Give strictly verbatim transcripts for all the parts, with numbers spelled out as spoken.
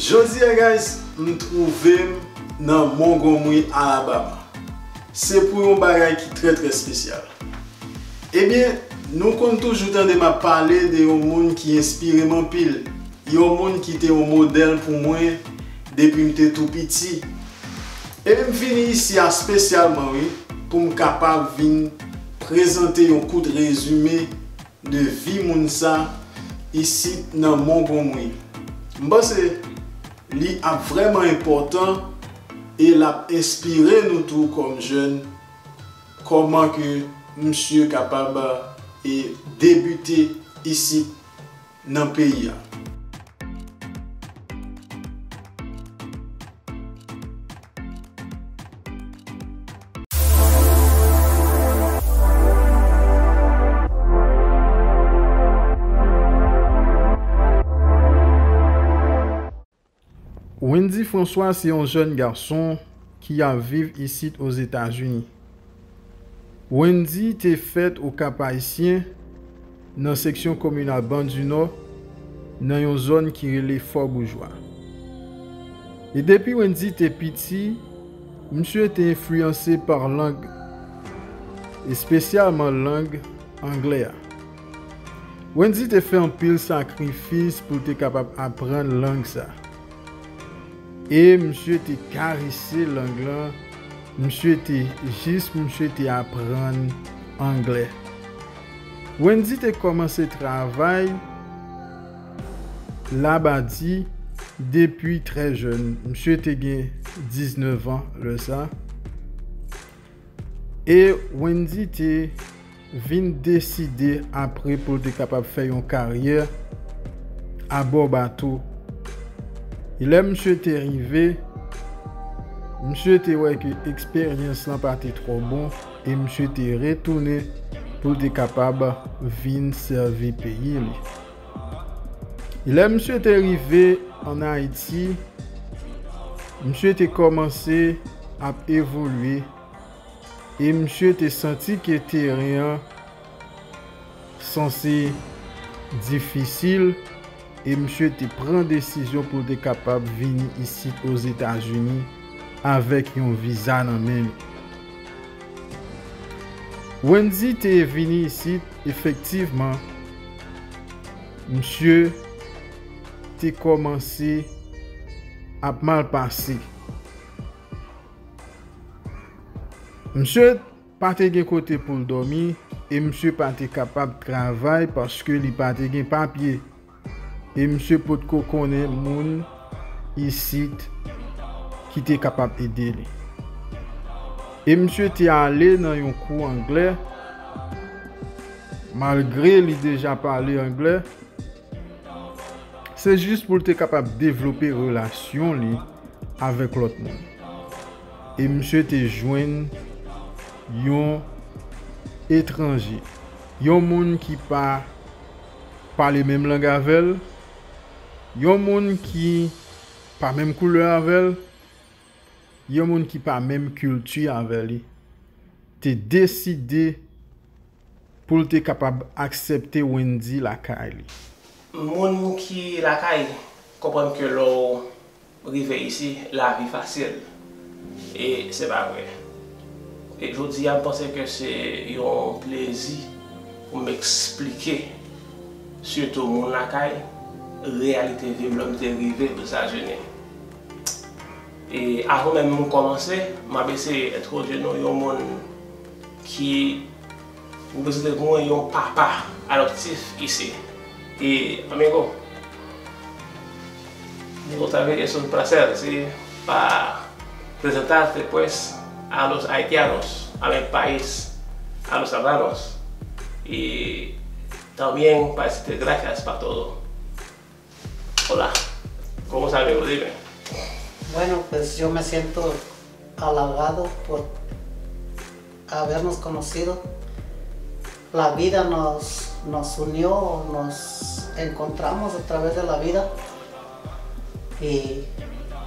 Jodi a, guys, m twouve m nan Montgomery, Alabama. Se pou yon bagay ki trè, trè espesyal. Ebyen, nou konn toujou tande m ap pale de yon moun ki enspire m anpil, yon moun ki te yon modèl pou mwen depi m te tou piti. Ebyen, m vini isi a espesyalman, wi, pou m kapab vin prezante yon kout rezime de vi moun sa isit nan Montgomery. M panse li ap vrèman enpòtan e l ap enspire nou tou kòm jèn, kòman ke misye kapab, e, debite isit nan peyi a. Wendy François se yon jèn gason ki ap viv isit Ozetazini. Wendy te fèt o Kap Ayisyen, nan seksyon kominal Ban di Nò, nan yon zòn ki rele Fò Boujwa. E depi Wendy te piti, misye te enfliyanse pa lang, espesyalman lang anglè a. Wendy te fè anpil sakrifis pou l te kapab aprann lang sa. E misye te karese lang lan, misye te, jis misye te aprann anglè. Wendy te kòmanse travay labadi depi trè jèn. Misye te gen diznèf an lè sa. E Wendy te vin deside apre pou l te kapab fè yon karyè abò bato. E lè misye te rive, misye te wè ke eksperyans lan pa te twò bon e misye te retounen pou l te kapab vin sèvi peyi li. E lè misye te rive ann Ayiti, misye te kòmanse ap evolye e misye te santi ke teren an sanse difisil e misye te pran desizyon pou l te kapab vini isit Ozetazini avèk yon viza nan men li. Wendy te vini isit, efektivman, misye te kòmanse ap mal pase. Misye pa te gen kote pou l dòmi e misye pa te kapab travay paske li pa te gen papye. E misye potko konnen moun isit ki te kapab ede li. E misye te ale nan yon kou anglè, malgre li deja pale anglè, se jis pou l te kapab devlope relasyon li avèk lòt moun. E misye te jwenn yon etranje, yon moun ki pa pale menm lang avè l, yon moun ki pa menm koulè avè l, yon moun ki pa menm kilti avè li, te deside pou l te kapab aksepte Wendy lakay li. Moun ki lakay konprann ke lè w rive isi, lavi fasil. E se pa vre. E jodi a, m panse ke se yon plezi pou m eksplike, sitou moun lakay, reyalite vi m lè m te rive Ozetazini. E avan menm m kòmanse, m ap eseye entwodui nou yon moun ki reprezante pou mwen yon papa adoptif isi. E, amigo, mi gustaría es un placer, sí, pa presentarte, pues, a los haitianos, a mi país, a los hermanos. Y también para decirte gracias para todo. Hola, ¿cómo está, amigo? Dime. Bueno, pues yo me siento halagado por habernos conocido. La vida nos, nos unió, nos encontramos a través de la vida. Y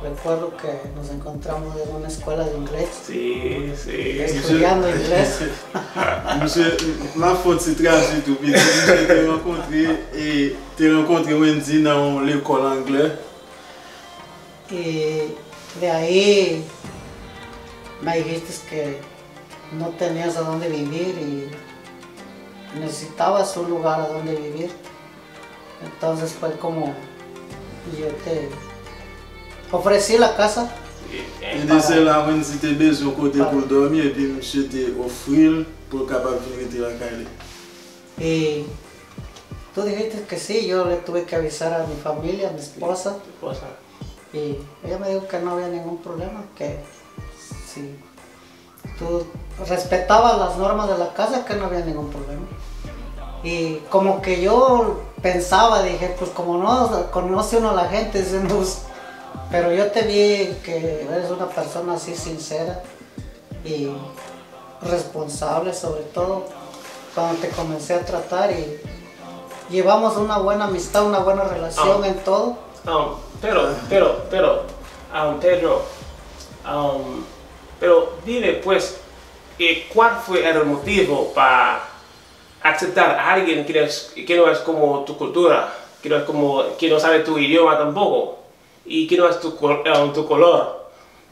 recuerdo que nos encontramos en una escuela de inglés. Sí, sí. Estudiando inglés. Misye, m ap fè yon ti tradui tou, piti. Misye te rankontre, e, te rankontre Wendy nan yon lekòl anglè. Y de ahí me dijiste que no tenías a dónde vivir y necesitabas un lugar a dónde vivir. Entonces fue como yo te ofrecí la casa. E de se la, Wendy te bezwen yon kote pou l dòmi, epi misye te ofri l pou l kapab vin rete lakay li. Y tú dijiste que sí, yo le tuve que avisar a mi familia, a mi esposa. Y ella me dijo que no había ningún problema, que si tú respetabas las normas de la casa, que no había ningún problema. Y como que yo pensaba, dije, pues como no conoce uno a la gente, dice, no, pero yo te vi que eres una persona así sincera y responsable, sobre todo cuando te comencé a tratar y llevamos una buena amistad, una buena relación en todo. Um, pero, pero, pero, um, Pedro, um, pero dime pues, eh, ¿cuál fue el motivo para aceptar a alguien que no es, que no es como tu cultura, que no es como, que no sabe tu idioma tampoco, y que no es tu, col- um, tu color,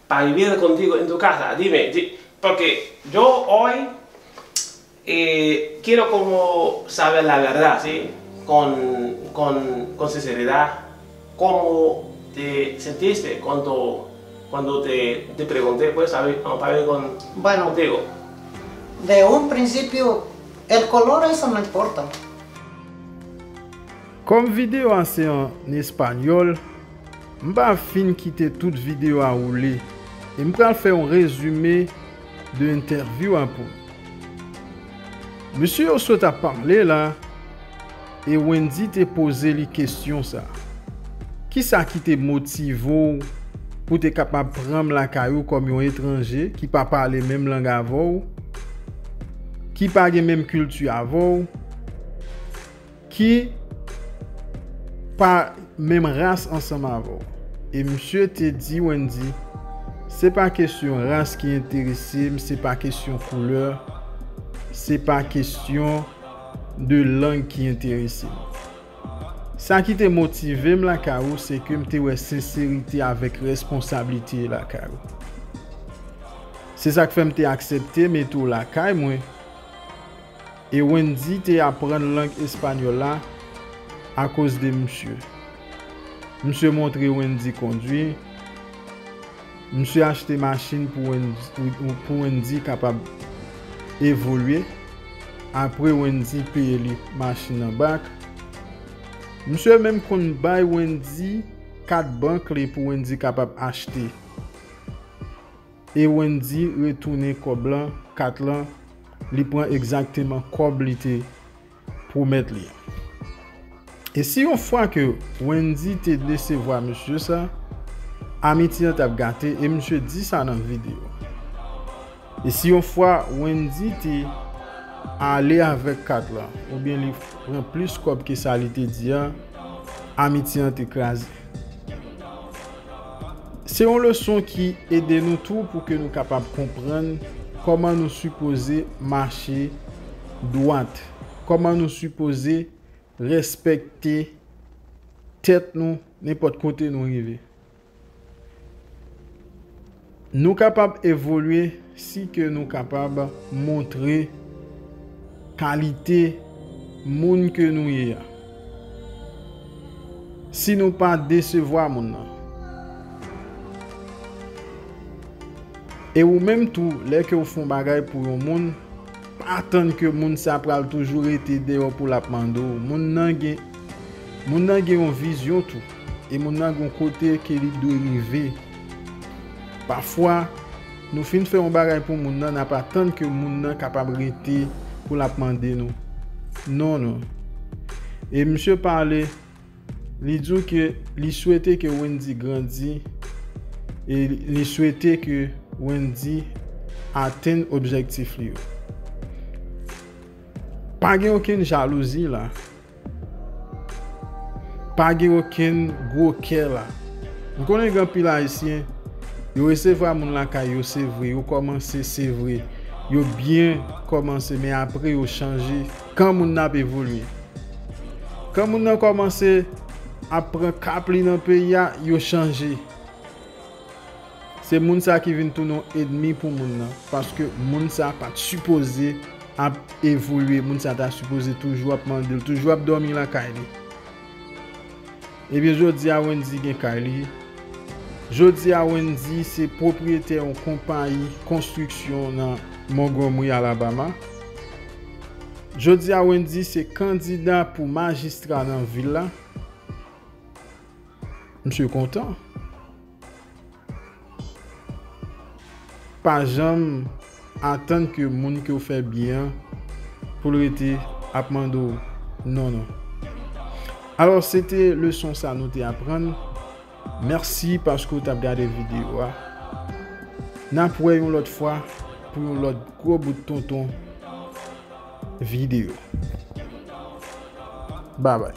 para vivir contigo en tu casa? Dime, di- porque yo hoy eh, quiero como saber la verdad, ¿sí? Con, con, con sinceridad, ¿cómo te sentiste cuando, cuando te, te pregunté, pues, a ver, para ver con, Bueno, contigo? De un principio, el color eso no importa. Kòm videyo a se an espanyòl, m pa fin kite tout videyo a woule e m pral fè yon rezime de entèvyou a pou nou. Mesye yo sot ap pale la e Wendy te poze li kesyon sa. Kisa ki te motive w pou te kapab pran m lakay ou kòm yon etranje ki pa pale menm lang avè w, ki pa gen menm kilti avè w, ki pa menm ras ansanm avè w? E misye te di Wendy, se pa kesyon ras ki enterese m, se pa kesyon koulè, se pa kesyon de lang ki enterese m. Sa ki te motive m lakay ou, se ke m te wè senserite avèk responsablite lakay ou. Se sa k fè m te aksepte mete w lakay mwen. E Wendy te aprann lang espanyòl la akoz de misye. Misye montre Wendy kondwi. Misye achte machin pou Wendy, pou Wendy kapab evolye. Apre Wendy peye li machin nan bak. Misye menm konn bay Wendy kat bank li pou Wendy kapab achte. E Wendy retounen kòb lan, kat lan, li pran egzakteman kòb li te pwomèt li an. E si yon fwa ke Wendy te desevwa mesye sa, amitye an t ap gate e misye di sa nan videyo a. E si yon fwa Wendy te ale avèk kat lan, oubyen li pran plis kòb ke sa li te di an, amitye an te kraze. Se yon leson ki ede nou tou pou ke nou kapab konprann kòman nou sipoze mache dwat, kòman nou sipoze respekte tèt nou nenpòt kote nou rive. Nou kapab evolye si ke nou kapab montre kalite moun ke nou ye a. Si nou pa desevwa moun nan. E ou menm tou, lè ke w fè yon bagay pou yon moun, pa tann ke moun sa pral toujou rete deyò pou l ap mande w. Moun nan gen moun nan gen yon vizyon tou. E moun nan gen yon kote ke li dwe rive. Pafwa, nou fin fè yon bagay pou moun nan, n ap atann ke moun nan kapab rete pou l ap mande nou. Non, non. E misye pale, li di w ke li swete ke Wendy grandi e li swete ke Wendy atenn objektif li yo. Pa gen okenn jalouzi la. Pa gen okenn gwo kè la. M konnen gen anpil Ayisyen, yo resevwa moun lakay yo, se vre, yo kòmanse, se vre, yo byen kòmanse, men apre yo chanje. Kan moun nan ap evolye, kan moun nan kòmanse ap pran kap li nan peyi a, yo chanje. Se moun sa ki vin tounen yon ènmi pou moun nan, paske moun sa pa t sipoze ap evolye, moun sa ta sipoze toujou ap mande l, toujou ap dòmi lakay li. Ebyen, jodi a Wendy gen kay li. Jodi a Wendy se pwopriyetè yon konpayi konstriksyon nan Montgomery, Alabama. Jodi a Wendy se kandida pou majistra nan vil la. Misye kontan. Pa janm atann ke moun ke w fè byen an pou l rete ap mande w non, non. Alò, se te leson sa nou te aprann. Mèsi paske w t ap gade videyo a. N ap wè yon lòt fwa pou yon lòt gwo bout tonton videyo. Babay.